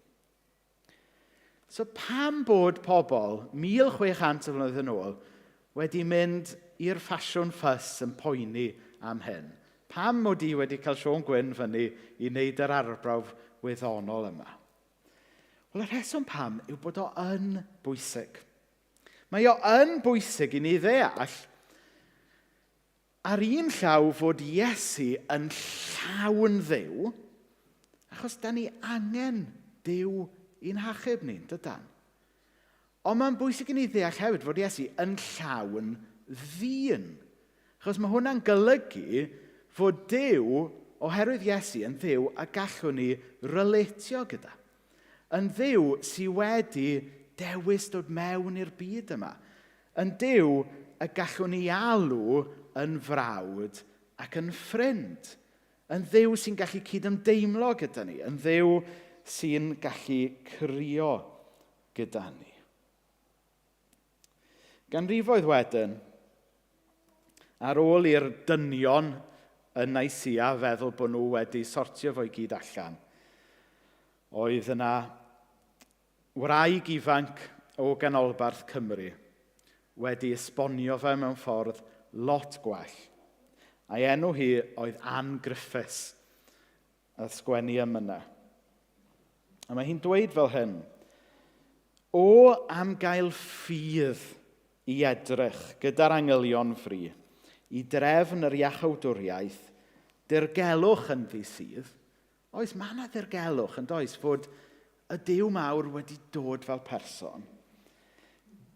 So pam bod pobl 1,600 o flynyddoedd yn ôl wedi mynd i'r ffasiwn ffys yn poeni am hyn? Pam mod i wedi cael Siôn Gwyn fyny i wneud yr arbrawf wyddonol yma? Wel, y rheswm pam yw bod o yn bwysig. Mae o yn bwysig i ni ddeall ar un llaw fod Iesu yn llawn Dduw, achos da ni angen Duw i'n hachub ni, dydan? Ond mae'n bwysig i ni ddeall hefyd fod Iesu yn llawn ddyn. Achos mae hwnna'n golygu fod Duw, oherwydd Iesu, yn Dduw a gallwn ni relatio gyda. Yn Dduw sy wedi dewis dod mewn i'r byd yma. Yn Duw y gallwn ni alw yn frawd ac yn ffrind. Yn Dduw sy'n gallu cydymdeimlo gyda ni. Yn Dduw sy'n gallu crio gyda ni. Ganrifoedd wedyn, ar ôl i'r dynion yn Nicaea feddwl bod nhw wedi sortio fo i gyd allan, oedd yna wraig ifanc o ganolbarth Cymru wedi esbonio fe mewn ffordd lot gwell. A'i enw hi oedd Ann Griffiths, a sgwennu emynau. A mae hi'n dweud fel hyn, O am gael ffydd i edrych gyda'r angylion fri, i drefn yr iachawdwriaeth, dirgelwch ynddi sydd. Oes, mae yna ddirgelwch yn does, fod y Duw mawr wedi dod fel person.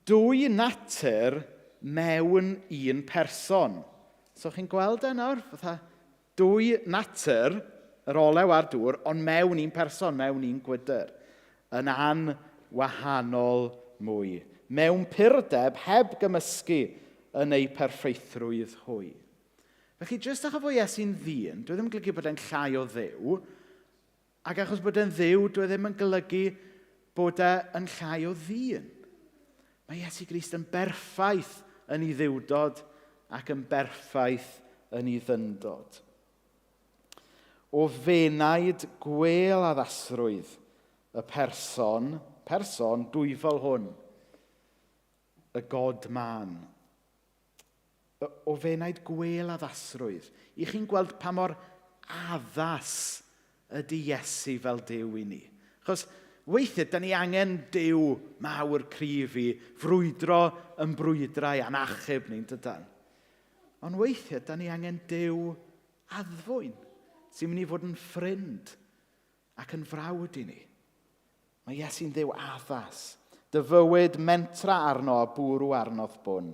Dwy natur mewn un person. So chi'n gweld e nawr? Fatha Dwy natur, yr olew a'r dŵr, ond mewn un person, mewn un gwydr. Yn anwahanol mwy. Mewn purdeb, heb gymysgu yn eu perffeithrwydd hwy. Felly, jyst achos fod Iesu'n ddyn, dwi e ddim yn golygu bod e'n llai o Dduw, ac achos bod e'n Dduw, dwi e ddim yn golygu bod e yn llai o ddyn. Mae Iesu Grist yn berffaith yn ei dduwdod ac yn berffaith yn ei ddyndod. O fenaid gwêl addasrwydd y person, person dwyfol hwn, y God man, o fenaid gwêl addasrwydd. I chi'n gweld pa mor addas ydy Iesu fel Duw i ni. Achos weithiau, da ni angen Duw mawr cryf i frwydro yn brwydrau a'n achub ni'n dydan. Ond weithiau, da ni angen Duw addfwyn sy'n mynd i fod yn ffrind ac yn frawd i ni. Mae Iesu'n Dduw addas. Dy fywyd mentra arno a bwrw arno'th bwn.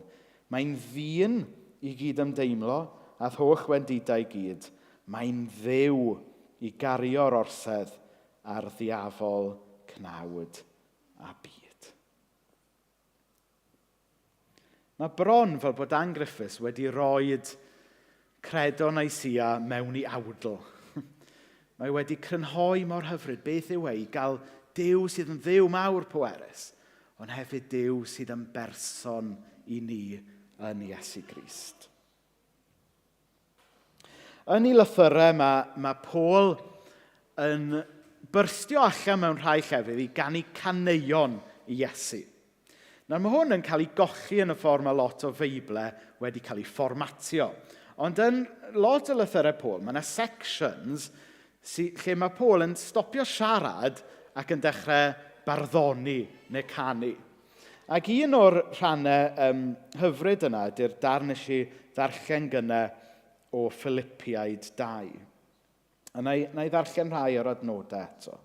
Mae'n ddyn i gyd ymdeimlo a'th holl wendidau i gyd. Mae'n Dduw i gario'r orsedd ar ddiafol cnawd a byd. Mae bron fel bod Dan Griffiths wedi roed credo Nicaea mewn i awdl. Mae wedi crynhoi mor hyfryd beth yw e i gael Duw sydd yn Dduw mawr pwerus, ond hefyd Duw sydd yn berson i ni yn Iesu Grist. Yn ei lythyrau mae, mae Paul yn byrstio allan mewn rhai llefydd i ganu caneuon i Iesu. Nawr mae hwn yn cael ei golli yn y ffordd mae lot o Feible wedi cael ei fformatio. Ond yn lot o lythyrau Paul, mae yna sections sy, lle mae Paul yn stopio siarad ac yn dechrau barddoni neu canu. Ac un o'r rhannau um, hyfryd yna ydy'r darn nes i ddarllen gynnau o Philippiaid 2. A na i, na i ddarllen rhai o'r adnodau eto.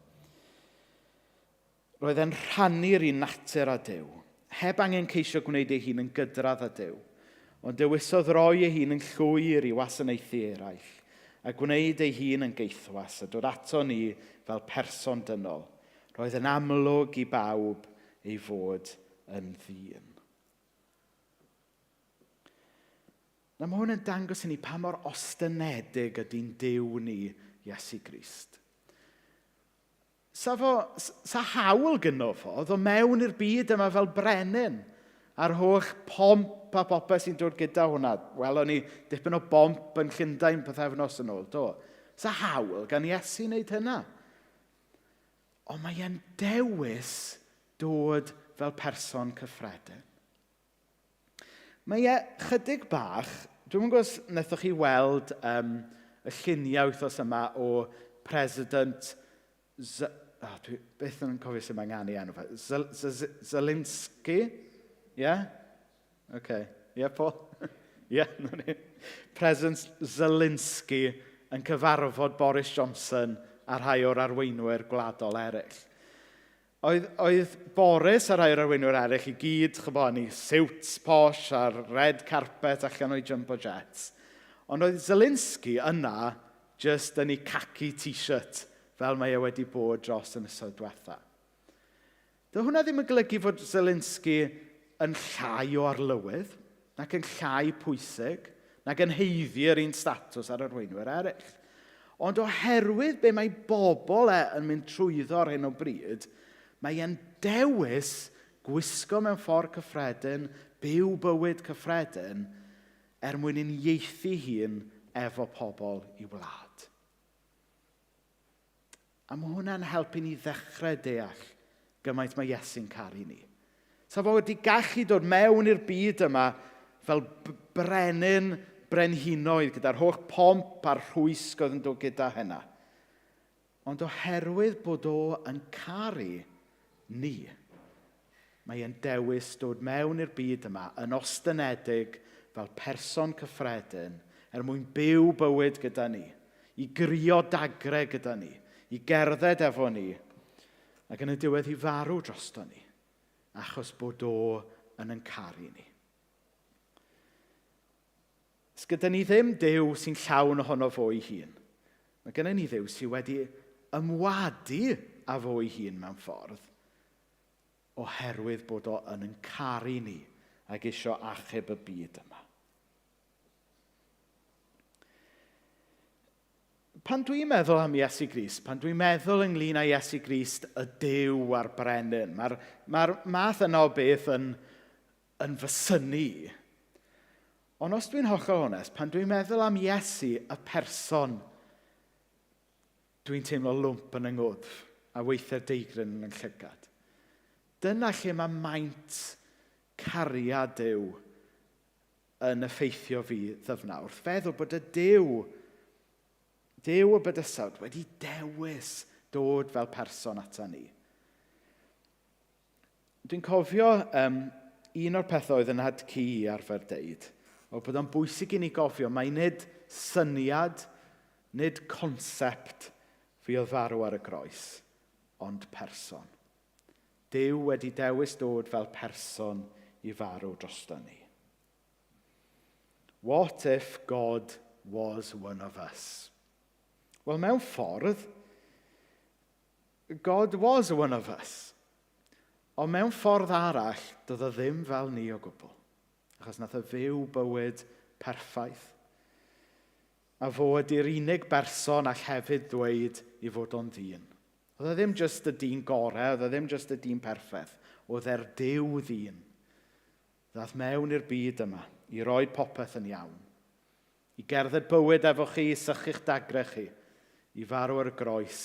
Roedd e'n rhannu'r un natur â Duw, heb angen ceisio gwneud ei hun yn gydradd â Duw, ond dewisodd roi ei hun yn llwyr i wasanaethu eraill, a gwneud ei hun yn gaethwas a dod ato ni fel person dynol. Roedd yn amlwg i bawb ei fod yn ddyn. Na mae hwn yn dangos i ni pa mor ostynedig ydy'n Duw ni, Iesu Grist. Sa, fo, sa hawl gynno fo, oedd o mewn i'r byd yma fel brenin, a'r holl pomp a popeth sy'n dod gyda hwnna. Welon ni dipyn o bomp yn Llundain pythefnos yn ôl, do. Sa hawl gan Iesu wneud hynna. Ond mae e'n dewis dod fel person cyffredin. Mae e chydig bach, dwi'm yn gwybod os wnaethoch chi weld um, y lluniau wythnos yma o President Z oh, dwi byth yn cofio sut mae'n nganu enw fe. Z Z Z Zelensky? Ie? Yeah? Okay. Ie, yeah, Paul? Ie, yeah, na ni. President Zelensky yn cyfarfod Boris Johnson a rhai o'r arweinwyr gwladol eraill. Oedd, oedd Boris a rhai o'r arweinwyr eraill i gyd, chybod, yn eu siwts posh a'r red carpet allan o'i jumbo jets. Ond oedd Zelensky yna jyst yn ei khaki t-shirt, fel mae e wedi bod dros y misoedd diwetha. Dyw hwnna ddim yn golygu fod Zelensky yn llai o arlywydd, nac yn llai pwysig, nac yn haeddu yr un statws ar arweinwyr eraill. Ond oherwydd be mae bobl e yn mynd trwyddo ar hyn o bryd, mae e'n dewis gwisgo mewn ffordd cyffredin, byw bywyd cyffredin, er mwyn uniaethu hun efo pobl i wlad. A mae hwnna'n helpu ni ddechrau deall gymaint mae Iesu'n caru ni. Sa fo wedi gallu dod mewn i'r byd yma fel brenin brenhinoedd gyda'r holl pomp a'r rhwysg oedd yn dod gyda hynna. Ond oherwydd bod o yn caru ni, mae e'n dewis dod mewn i'r byd yma yn ostynedig fel person cyffredin er mwyn byw bywyd gyda ni, i grio dagre gyda ni, i gerdded efo ni, ac yn y diwedd i farw drosto ni, achos bod o yn yn caru ni. Sgyda ni ddim Duw sy'n llawn ohono fo'i hun. Mae gennym ni Dduw sydd wedi ymwadu â fo'i hun mewn ffordd, oherwydd bod o yn yn caru ni ac isio achub y byd yma. Pan dwi'n meddwl am Iesu Grist, pan dwi'n meddwl ynglyn â Iesu Grist y Duw a'r brenin, mae'r mae math yna o beth yn, yn fy synnu i. Ond os dwi'n hollol onest, pan dwi'n meddwl am Iesu y person, dwi'n teimlo lwmp yn yng ngwddf a weithiau deigryn yn yng llygad. Dyna lle mae maint cariad Duw yn effeithio fi ddyfna wrth feddwl bod y Duw, Duw y bydysawd wedi dewis dod fel person ata ni. Dwi'n cofio um, un o'r pethau oedd yn nhad-cu i arfer deud, oedd bod o'n bwysig i ni gofio mai nid syniad, nid concept fuodd farw ar y groes, ond person. Duw wedi dewis dod fel person i farw drosto ni. What if God was one of us? Wel, mewn ffordd, God was one of us. Ond mewn ffordd arall, doedd o ddim fel ni o gwbl. Achos nath o fyw bywyd perffaith. A fo ydy'r unig berson all hefyd ddweud i fod o'n ddyn. Oedd e ddim jyst y dyn gorau, oedd e ddim jyst y dyn perffaith. Oedd e'r Duw ddyn. Ddaeth mewn i'r byd yma i roi popeth yn iawn. I gerdded bywyd efo chi, i sychu'ch dagre chi, i farw ar y groes,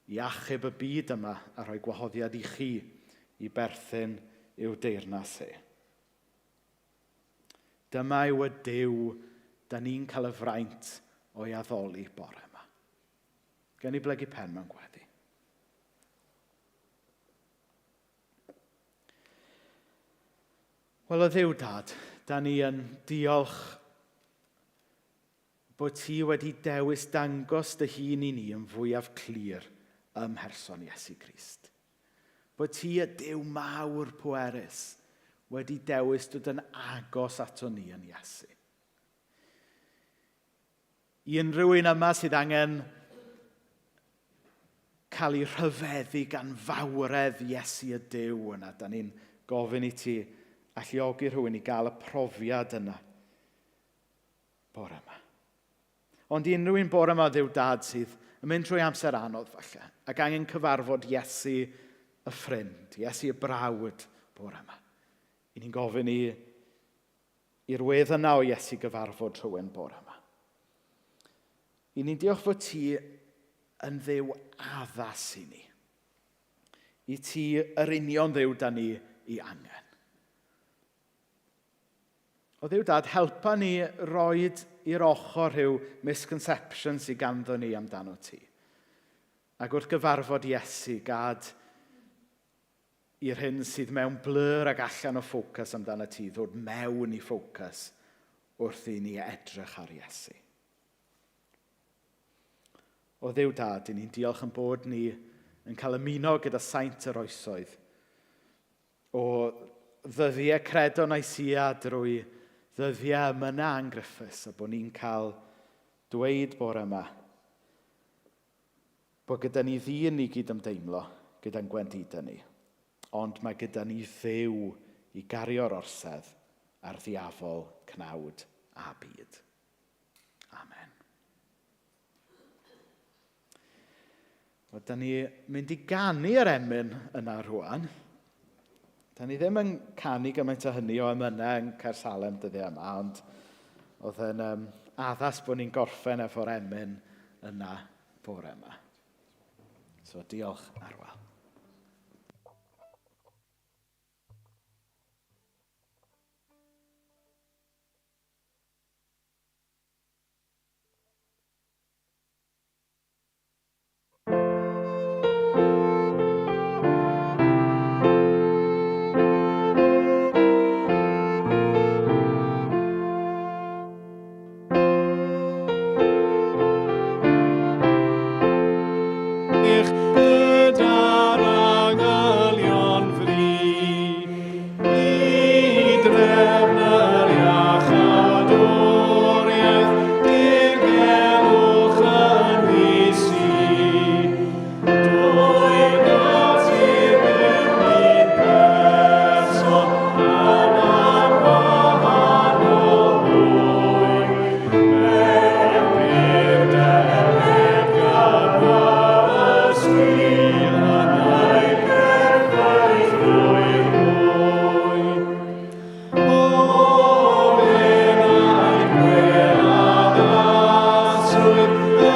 i achub y byd yma a rhoi gwahoddiad i chi i berthyn i'w deyrnas e. Dyma yw y Duw da ni'n cael y fraint o'i addoli bore yma. Gen i blygu pen mewn gweddi. Wel, o Dduw Dad, da ni yn diolch bod ti wedi dewis dangos dy hun i ni yn fwyaf clir ym mherson Iesu Grist. Bod ti y Duw mawr pwerus wedi dewis dod yn agos ato ni yn Iesu. I unrhyw un yma sydd angen cael ei rhyfeddu gan fawredd Iesu y Duw yna, da ni'n gofyn i ti alluogi rhywun i gael y profiad yna. bore yma. Ond i unrhyw un bore yma Dduw Dad sydd yn mynd trwy amser anodd falle, ac angen cyfarfod Iesu y ffrind, Iesu y brawd bore yma. I ni'n gofyn i i'r wedd yna o Iesu gyfarfod rhywun bore yma. I ni'n diolch fod ti yn Dduw addas i ni. I ti yr union Dduw da ni i angen. O Dduw Dad, helpa ni roed i'r ochr rhyw misconception sydd ganddo ni amdano ti. Ac wrth gyfarfod Iesu, gad i'r hyn sydd mewn blur ac allan o ffocws amdano ti ddod mewn i ffocws wrth i ni edrych ar Iesu. O Dduw Dad, i ni'n diolch yn bod ni yn cael ymuno gyda saint yr oesoedd o ddyddiau credo Nicaea drwy ddyddiau ymyna Ann Griffiths a bod ni'n cael dweud bore yma bod gyda ni ddyn i gyd ymdeimlo gyda'n gwendidau ni, ond mae gyda ni Dduw i gario'r orsedd ar ddiafol, cnawd a byd. Amen. Wel, da ni mynd i ganu yr emyn yna rwan. Da ni ddim yn canu gymaint o hynny o emynau yn Caersalem dyddiau yma, ond oedd yn um, addas bod ni'n gorffen efo'r emyn yna bore yma. So diolch, Arwel. Eich gyda'r angylion fri, i drefn yr iachawdwriaeth, dirgelwch yn ddisi. Dwy natur mewn un person, yn anwahanol ddwy, mewn burdeb gymysgu, yn ei perffaithrwydd mwy. O fenaid gwel addasrwydd y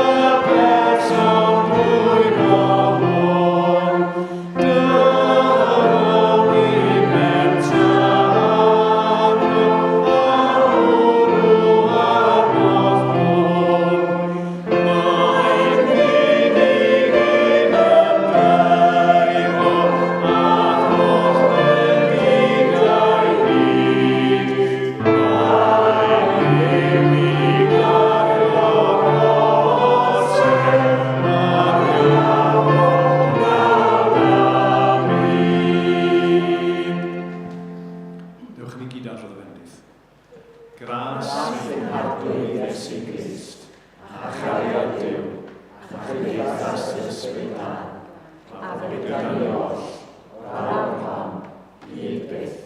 person dwyfol hwn, dyfwn i bentarno a bwrw arnoch bwn. Mae'n ddinig yn ymdreifo a'ch holl wendidau hyd. Mae'n Dduw i gario'r orsedd a'r diafol gnawd a byd. Dewch i ni gyd adrodd y fendith. Gras ein Harglwydd Iesu Grist, a chariad Duw, a chymdeithas yr Ysbryd Glân, a fo gyda ni oll, o'r awr hon, hyd byth.